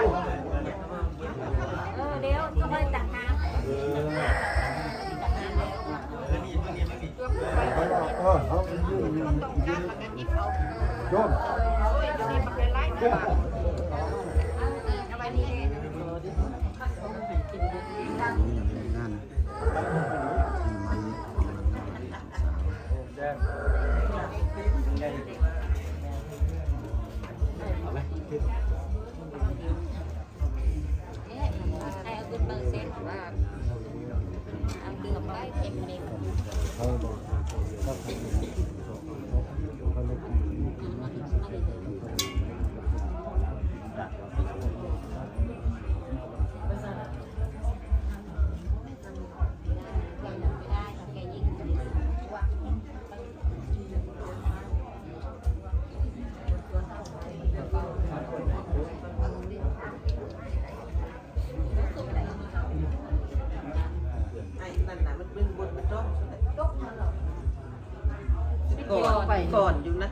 ເອີ ດຽວຈະຄ່ອຍຕັກຫາ ເອີ ເອີ ເຮົາຢູ່ ຢູ່ ຢູ່ ຢູ່ ໂດນ ໄອ້ນັ້ນນະ ມັນເບິ່ງບົດມັນດອກ ກ່ອນ ກ່ອນຢູ່ນະ.